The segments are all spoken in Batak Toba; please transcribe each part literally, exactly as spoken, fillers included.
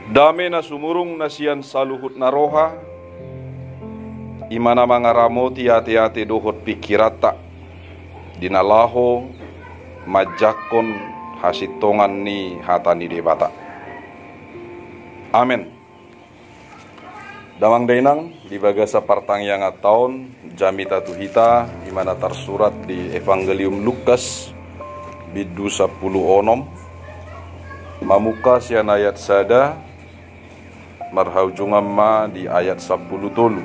Dame na sumurung na sian saluhut na roha, i ma na mangaramoti ateate dohot pingkiranta, di na laho manjangkon hasintongan ni hata ni Debata. Amen. Damang dainang, di bagasan partangianganta on, jamita tu hita, i ma na tarsurat di Evangelium Lukas, bindu sampulu onom, mamungka sian ayat sada, marhaujungan ma di ayat sampulu tolu.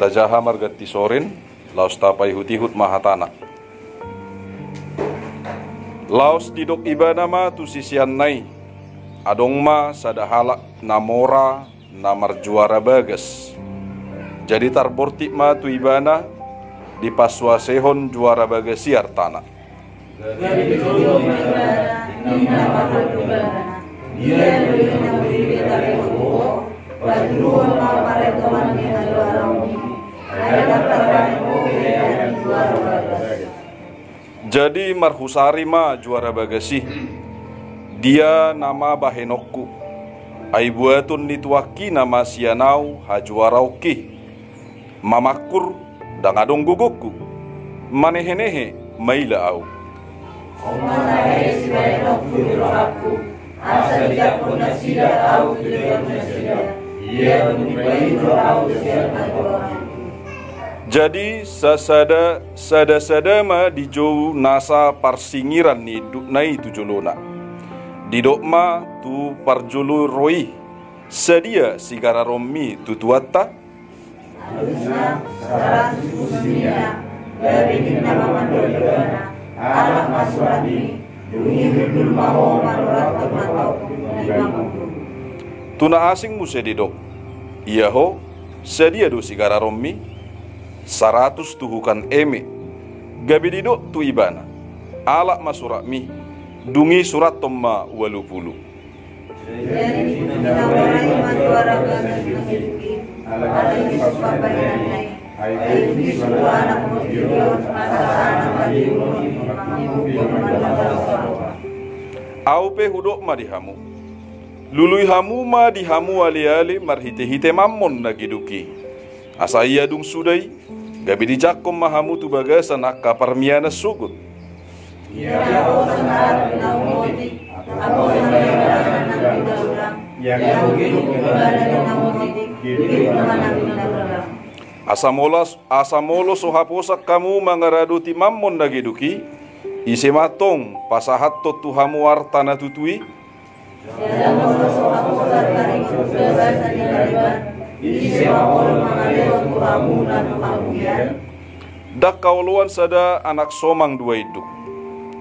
Tajaha marganti sorin, laos tapaihutihut ma hatana. Laos didok ibana ma tu siseanna i, adong ma sada halak na mora na marjuara bagas. Jadi tarbortik ma tu ibana, dipansuasehon juara bagas i artana. Gabe dijou ma ibana, ninna ma tu ibana. Dia do i na boi be taringot ho? Patuduhon ma parentoman ni hajuaraonmi. Ai ndang tarbahen ho be juara bagas. Jadi marhusari ma juara bagas i. Dia nama bahenonku? Ai buaton ni tuangki nama sian ahu hajuaraonki. Mamangkur, ndang adong gogongku. Manehenehe, maila ahu. On ma tahe sibahenonku di rohangku, asa dijangkon nasida ahu tu jabu nasida. Ia dung dipaihut ahu sian hajuaraonku. Jadi sasada, sadasada ma dijou nasa parsingiran ni indukna i tu jolona. Didok ma tu parjolo ro i, sadia sigararonmi tu tuanta? Alusna, saratus tuhu sininna. Gabe ninna ma mandok ibana, alap ma suratmi, dung i hundul ma ho manoranghon hatop, lima pulu. Tu na asing muse didok, ia ho, sadia do sigararonmi? Saratus tuhu kan eme. Gabe didok tu ibana, alap ma suratmi, dung i surathon ma ualu pulu. Jadi, dinawarai ma juara bagas na geduk i, alai disuruh bahenanna i, ai dung i suruh anak murtidion, asa anak murtidion, manghuphupkon ma na saroha. Ahu pe hudok ma di hamu, lului hamu ma di hamu aleale marhitehite mammon na geduk i. Asa ia dung suda i, gabe dijangkon ma hamu tu bagasan angka parmianan sogot. Ia ho sangkap na humotik, haposan ni ibana na hinalulang, ia geduk ni ibana na humotik, geduk ni ibana na hinalulang. Asa molo, asa molo so haposan hamu mangaradoti mammon na geduk i, ise ma antong pasahathon tu hamu arta na tutu i? Jala molo so haposan taringot tu bagasan ni na leban, ise ma olo mangalehon tu hamu na tu hamu hian? Ndang haoloan sada anak somang dua induk.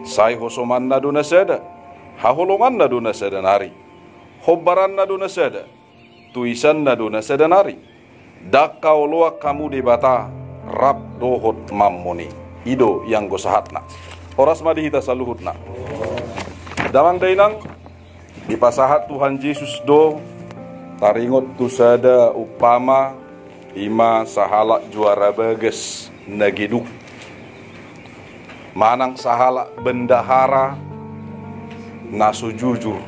Sai hosomanna do na sada, haholonganna do na sada nari, hombaranna do na sada, toisanna do na sada nari. Ndang haoloan hamu Debata rap dohot mammon i. I do i anggo sahatna. Horas ma di hita saluhutna. Damang dainang, dipasahat Tuhan Jesus do taringot tu sada umpama, i ma sahalak juara bagas na geduk. Manang sahalak bendahara na so jujur,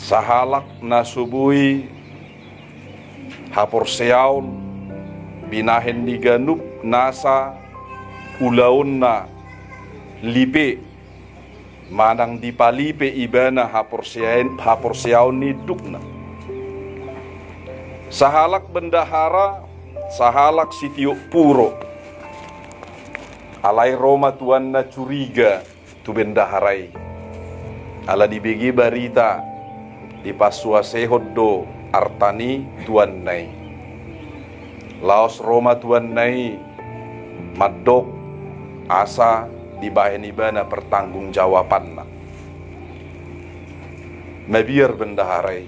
sahalak na so boi haporseaon binahen ni ganup nasa ulaonna lipe, manang dipalipe ibana haporseaen-, haporseaon ni indukna. Sahalak bendahara, sahalak sitiop puro. Alai ro ma tuanna curiga tu bendahara i. Ala dibege barita, dipansuasehon do arta ni tuanna i. Laos ro ma tuanna i mandok asa dibahen ibana pertanggungjawabanna. Mabiar bendahara i.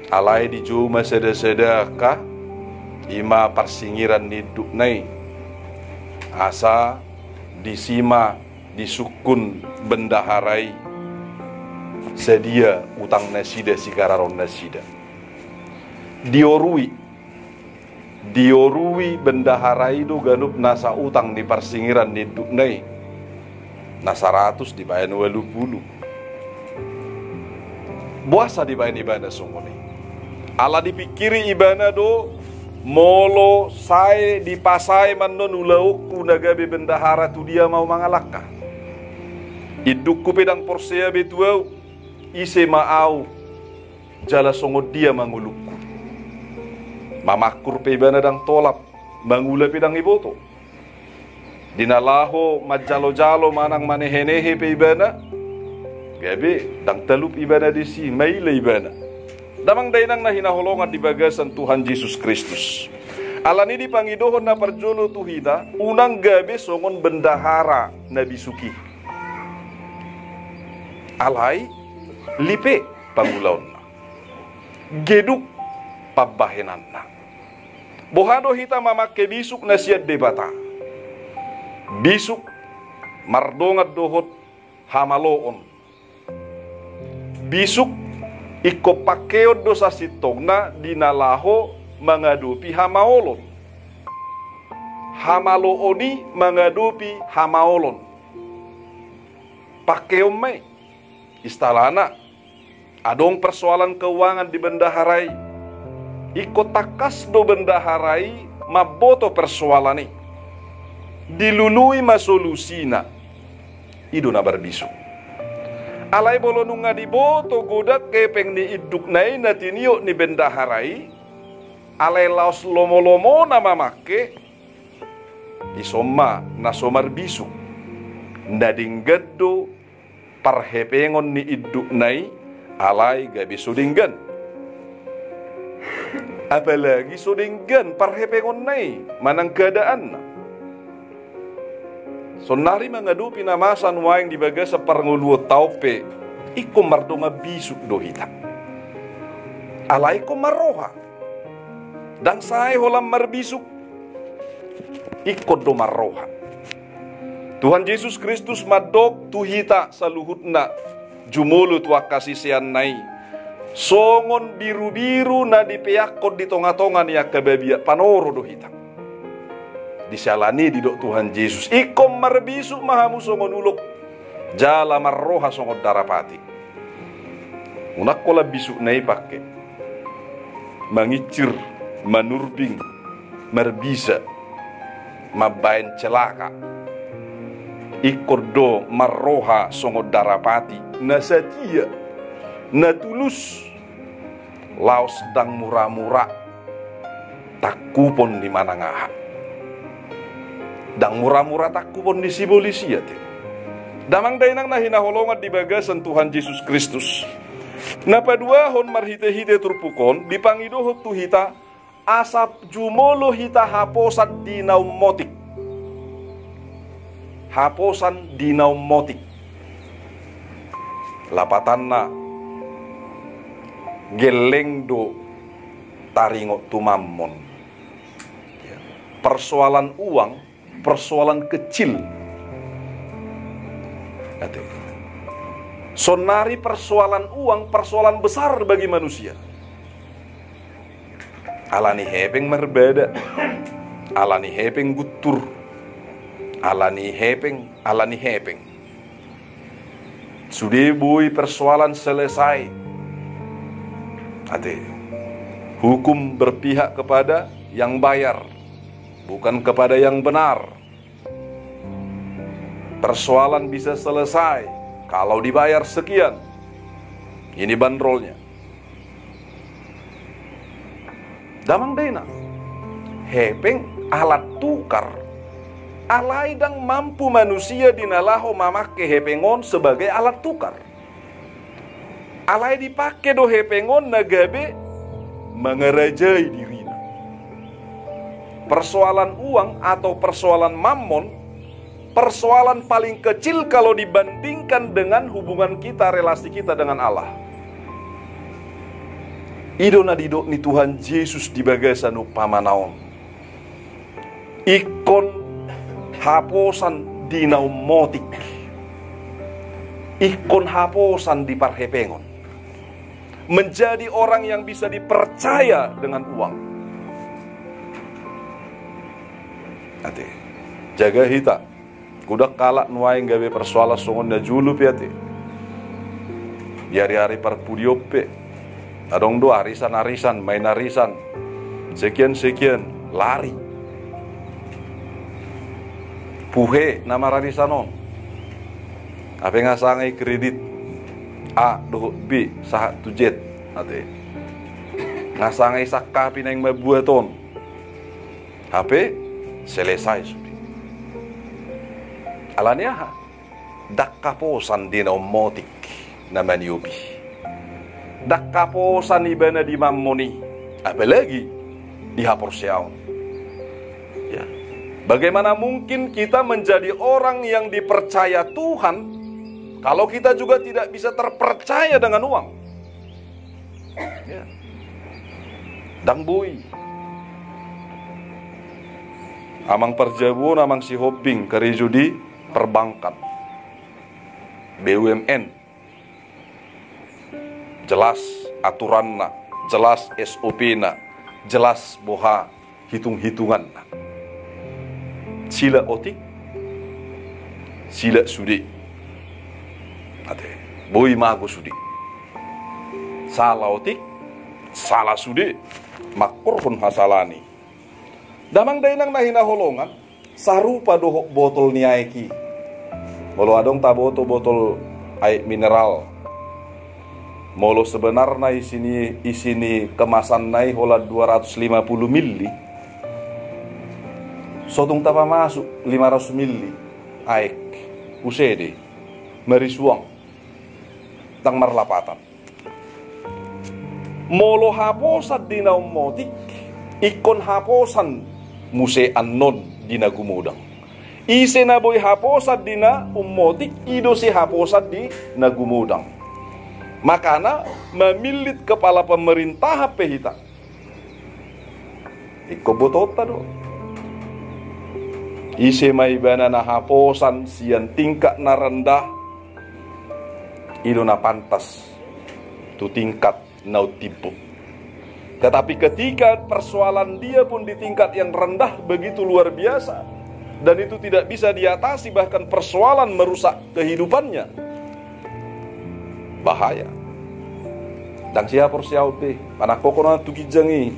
Alai dijou ma sada-sada angka, i ma parsingiran ni indukna i. Asa disi ma disungkun bendahara i sadia utang nasida sigararon nasida. Diorui, diorui bendahara i do ganup nasa utang ni parsingiran ni indukna i. Na saratus dibaen ualu pulu. Boasa dibaen ibana songon i? Ala dipingkiri ibana do, molo sae dipasae ma annon ulaonku na gabe bendahara, tu dia ma au mangalangka? Indukku pe ndang porsea be tu au, ise ma au jala songon dia ma ngolungku? Mamangkur pe ibana ndang tolap, mangula pe ndang iboto. Di na laho manjalojalo manang manehenehe pe ibana, gabe ndang talup ibana disi, maila ibana. Damang dainang na hinaholongan di bagasan Tuhan Jesus Kristus, alani i dipangidohon na parjolo tu hita, unang gabe songon bendahara na bisuk i. Alai lipe pangulaonna, geduk pambahenanna. Boha do hita mamangke bisuk na sian Debata? Bisuk mardongan dohot hamaloon. Bisuk ingkon pangkeon do sasintongna di na laho mangadopi hamaolon. Hamaloon i mangadopi hamaolon. Pangkeon ma i. Istilahna, adong persoalan keuangan di bendahara i, ingkon tangkas do bendahara i mamboto persoalan i. Dilului ma solusina. I do na marbisuk. Alai molo nunga diboto godang hepeng ni indukna i na tiniop ni bendahara i, alai laos lomolomona mamangke, dison ma na so marbisuk. Na denggan do parhepengon ni indukna i, alai gabe so denggan. Apalagi so denggan parhepengonna i manang keadaanna. Saonnari mangadopi na masa nuaeng di bagasan parngoluonta on pe, ingkon mardongan bisuk do hita. Alai ingkon marroha. Ndang sae holan marbisuk, ingkon do marroha. Tuhan Jesus Kristus mandok tu hita saluhutna, jumolo tu angka siseanna i, songon birubiru na dipeakkon di tongatonga ni angka babiat panoro do hita. Di siala ni i didok Tuhan Jesus, ingkon marbisuk ma hamu songon ulok, jala marroha songon darapati. Unang holan bisukna i pangke mangincir, manurbing, marbisa, mambaen celaka. Ingkon do marroha songon darapati na satia, na tulus, laos ndang muramura tangkupon ni manang aha. Ndang muramura tangkupon ni sibolis i, ate. Damang dainang na hinaholongan di bagasan Tuhan Jesus Kristus, na paduahon marhitehite turpuk on dipangidohon tu hita asa jumolo hita haposan di na ummotik. Haposan di na ummotik. Lapatanna, gelleng do taringot tu mammon. Persoalan uang, persoalan kecil. Ate. Saonnari persoalan uang persoalan besar bagi manusia. Alani hepeng marbada, alani hepeng guntur, alani hepeng, alani hepeng. Sude boi persoalan selesai. Ate, hukum berpihak kepada yang bayar, bukan kepada yang benar. Persoalan bisa selesai kalau dibayar sekian. Ini bandrolnya. Damang dainang, hepeng alat tukar. Alai ndang mampu manusia di na laho mamangke hepeng on sebagai alat tukar. Alai dipangke do hepeng on na gabe mangarajai dirina. Persoalan uang atau persoalan mammon, persoalan paling kecil kalau dibandingkan dengan hubungan kita, relasi kita dengan Allah. I do na didok ni Tuhan Jesus di bagasan umpamana on. Ingkon haposan di na ummotik. Ingkon haposan di parhepengon. Menjadi orang yang bisa dipercaya dengan uang. Ate, jaga hita. Godang halak nuaeng gabe persoalan songon na jolo pe ate. Di ari-ari parpudi on pe adong do arisan-arisan, main arisan, sekian-sekian, lari. Puhe na mararisan on. Hape nga sanga i kredit A dohot B sahat tu Z ate. Nga sanga i sangkapi naeng mambuat on. Hape selesai sude. Alani aha? Ndang haposan di na ummotik na maniop i. Ndang haposan ibana di mammon i, apalagi di haporseaon. Ya. Bagaimana mungkin kita menjadi orang yang dipercaya Tuhan kalau kita juga tidak bisa terpercaya dengan uang? Ya. Ndang boi. Amang parjabu on, amang Sihombing, karejo di perbankan, B U M N. Jelas aturanna, jelas S O P-na, jelas boha hitung-hitunganna. Sila otik, sila sude. Ate, boi mago sude. Sala otik, sala sude. Mangkorhon hasalaan i. Damang dainang na hinaholongan, sarupa dohot botol ni aek i. Molo adong taboto botol aek mineral, molo sebenarna isi ni, isi ni kemasanna i holan dua ratus lima puluh mili, so tung tapamasuk lima ratus mili aek, use do i, marisuang, ndang marlapatan. Molo haposan di na ummotik, ingkon haposan muse annon di na gumodang. Ise na boi haposan di na ummotik, i do sai haposan di na gumodang. Makana mamillit kepala pemerintahan pe hita, ingkon botoonta do. Ise ma ibana na haposan sian tingkat na rendah, i do na pantas tu tingkat na umtimbo. Tetapi ketika persoalan dia pun di tingkat yang rendah begitu luar biasa, dan itu tidak bisa diatasi, bahkan persoalan merusak kehidupannya, bahaya. Ndang sai haporseaon be, manangkok on tu ginjang i,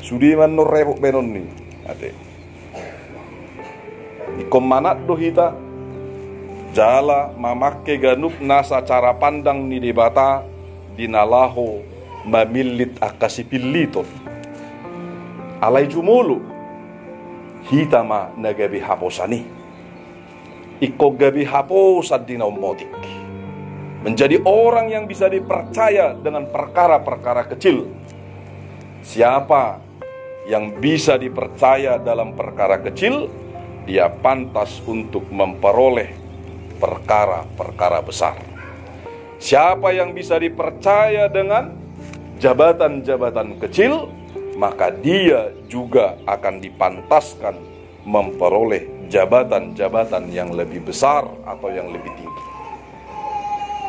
sude ma annon repot baenonni. Ate. Ingkon manat do hita jala mamangke ganup nasa cara pandang ni Debata di na laho mamillit angka sipilliton. Alai jumolo hita ma na gabe haposan i. Ingkon gabe haposan di na ummotik. Menjadi orang yang bisa dipercaya dengan perkara-perkara kecil. Siapa yang bisa dipercaya dalam perkara kecil, dia pantas untuk memperoleh perkara-perkara besar. Siapa yang bisa dipercaya dengan jabatan-jabatan kecil, maka dia juga akan dipantaskan memperoleh jabatan-jabatan yang lebih besar atau yang lebih tinggi.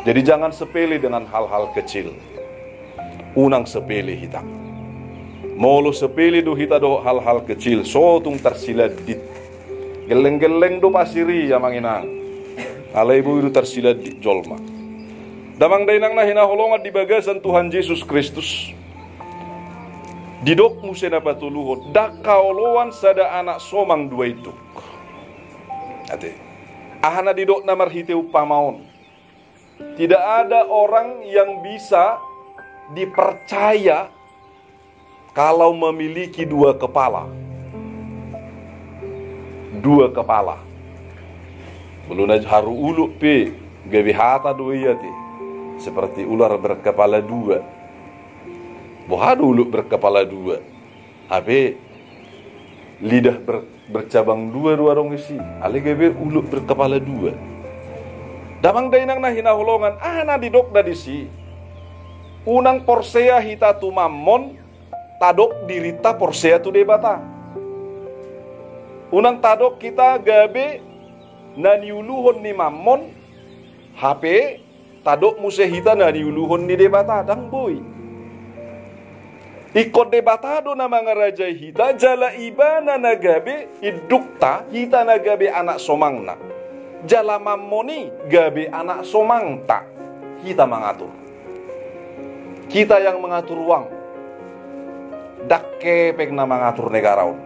Jadi, jangan sepele dengan hal-hal kecil. Unang sepele hita. Molo sepele do hita dohot hal-hal kecil, so tung tarsilandit. Gelleng-gelleng do pasir i, amang inang. Alai boi do tarsilandit jolma. Damang dainang na hinaholongan di bagasan Tuhan Jesus Kristus, didok muse na patoluhon, ndang haoloan sada anak somang dua induk. Ate. Aha na didok na marhite umpama on? Tidak ada orang yang bisa dipercaya kalau memiliki dua kepala. Dua kepala. Molo na haru ulok pe gabe hata do i, ate. Seperti ular berkepala dua. Boha do ulok berkepala dua? Hape lidah ber-, bercabang dua do adong disi. Alai gabe ulok berkepala dua. Damang dainang na hinaholongan, aha na didok da disi? Unang porsea hita tu mammon, tadok dirinta porsea tu Debata. Unang tadok hita gabe na niuluhon ni mammon, hape tadok muse hita na niuluhon ni Debata, ndang boi. Ingkon Debata do na mangarajai hita, jala Ibana na gabe indukta, hita na gabe anak somangna. Jala mammon i gabe anak somangta, hita mangatur. Kita yang mengatur uang. Ndang hepeng na mangatur negara on.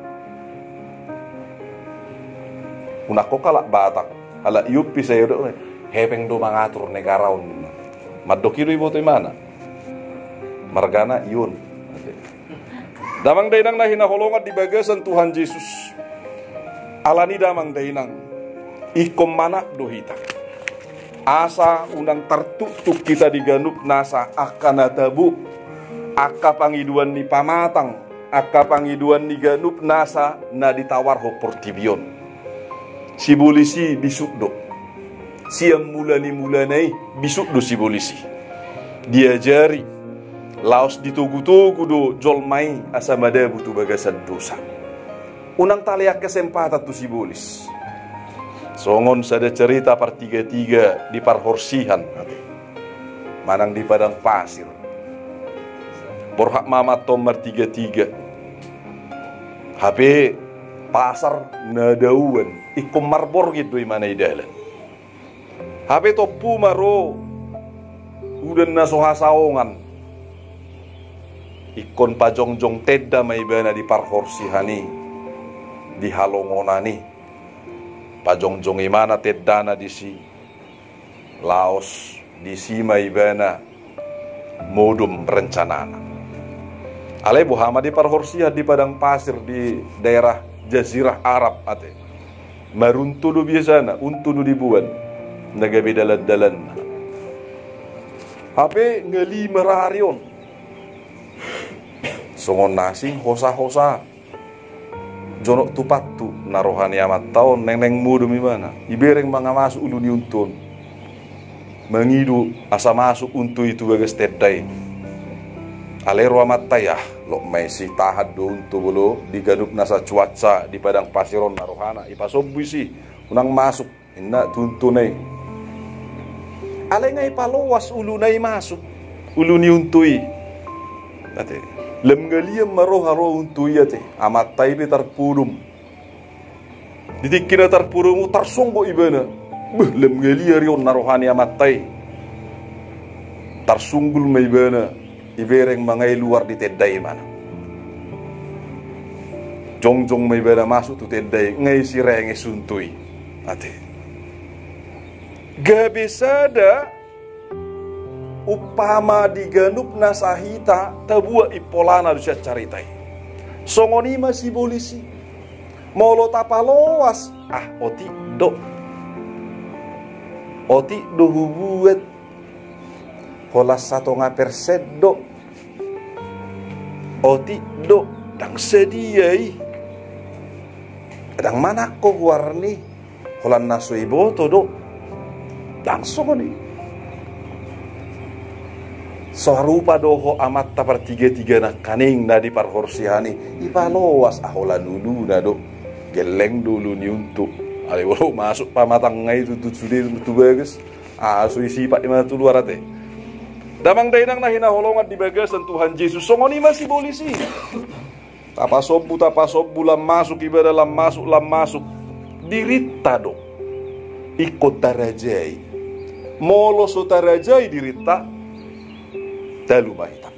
Unang ho halak Batak, halak Iumpi sai do, hepeng do mangatur negara on. Mandok i do iboto imana. Margana i on. Damang dainang na hinaholongan di bagasan Tuhan Jesus. Alani damang dainang, ingkon manat do hita. Asa unang tartuktuk hita di ganup nasa angka na tabo, angka pangidoan ni pamatang, angka pangidoan ni ganup nasa na ditawarhon portibi on. Sibolis i bisuk do. Sian mula ni mulana i bisuk do sibolis i. Diajari, laos ditogutogu do jolma i asa madabu tu bagasan dosa. Unang talean kesempatan tu sibolis. Songon sada cerita partigatiga di parhorsihan, manang di padang pasir. Borhat ma amanta on martigatiga. Hape pasar na dauan, ingkon marborngin do imana i dalan. Hape tompu ma ro udan na so hasaongan. Ingkon pajongjong tenda ma ibana di parhorsihan i, di halongonan i. Pajongjong imana tendana disi. Laos disi ma ibana modom rencanana. Alai boha ma di parhorsihan di padang pasir di daerah Jazirah Arab ate. Maruntu do biasana, untu do diboan. Na gabe dalandalanna. Hape ngali marari on. Songon na asing hosa-hosa. Jonok tu pattu na roha ni amanta on, naeng-naeng modom ibana. Ibereng ma nga masuk ulu ni untu on. Mangido asa masuk untu i tu bagas tenda i. Alai ro amanta i, ah, lok ma i, si tahan do untu molo di ganup nasa cuaca di padang pasir on na rohana. Ipasombu i si, unang masuk. Inna tuntuna i. Alai nga ipaloas uluna i masuk ulu ni untu i. Ate. Lam ngalian ma roha ro untu i ate. Amanta i pe tarpudum. Di tingki na tarpudum tarsonggot ibana. Beh, lam ngalian rion na roha ni amanta i. Tarsunggul ma ibana. Ibereng ma nga i luar di tenda i mana. Jongjong ma ibana masuk tu tenda i, nga i si renges untu i. Ate. Gabe sada umpama di ganup nasa hita tabuat impolana do sian carita i. Songon i ma sibolis i. Molo tapaloas, ah, otik do. Otik do hubuat. Holan satonga persen do. Otik do, ndang sadia i. Ndang manangko goarni. Holan na so iboto do. Ndang songon i. Sarupa dohot amanta partigatiga nangkaning na di parhorsihan i. Ipaloas, ah, holan uluna do. Gelleng do ulu ni untu. Alai molo masuk pamatang nga i tu, tu sude tu bagas. Ah, so i sipat i ma tu luar ate. Damang dainang na hinaholongan di bagasan Tuhan Jesus, songon i ma sibolis i. Tapasombu, tapasombu, lam masuk ibana, lam masuk, lam masuk. Dirinta do. Ingkon tarajai. Molo so tarajai dirinta, talu ma hita.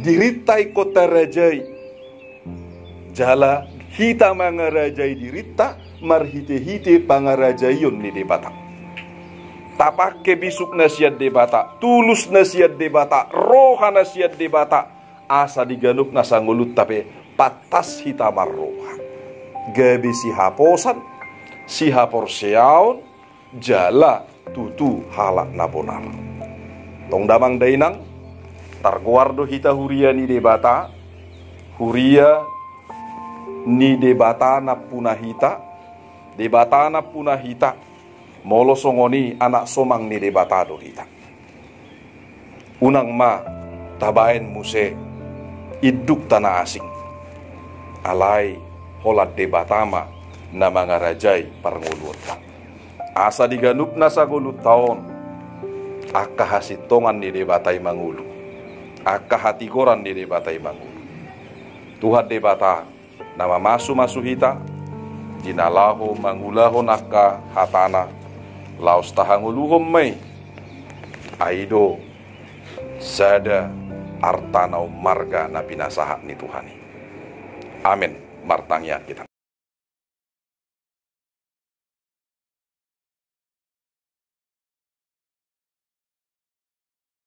Dirinta ingkon tarajai. Jala hita mangarajai dirinta marhitehite pangarajaion ni Debata. Tapangke bisuk na sian Debata, tulus na sian Debata, roha na sian Debata, asa di ganup nasa ngolunta pe pantas hita marroha. Gabe sihaposan, sihaporseaon, jala tutu halak na bonar. Tong damang dainang, targoar do hita huria ni Debata, huria ni Debata nampuna hita, Debata nampuna hita, molo songon i anak somang ni Debata do hita. Unang ma tabaen muse indukta na asing. Alai holan Debata ma na mangarajai parngoluonta. Asa di ganup nasa ngolunta on, angka hasintongan ni Debata i mangolu. Angka hatigoran ni Debata i mangolu. Tuhan Debata, na mamasumasu hita, na laho mangulahon angka hatana, laos tahangoluhon ma i. Ai do sada arta na ummarga na pinasahat ni Tuhan i. Amen. Martangiang hita.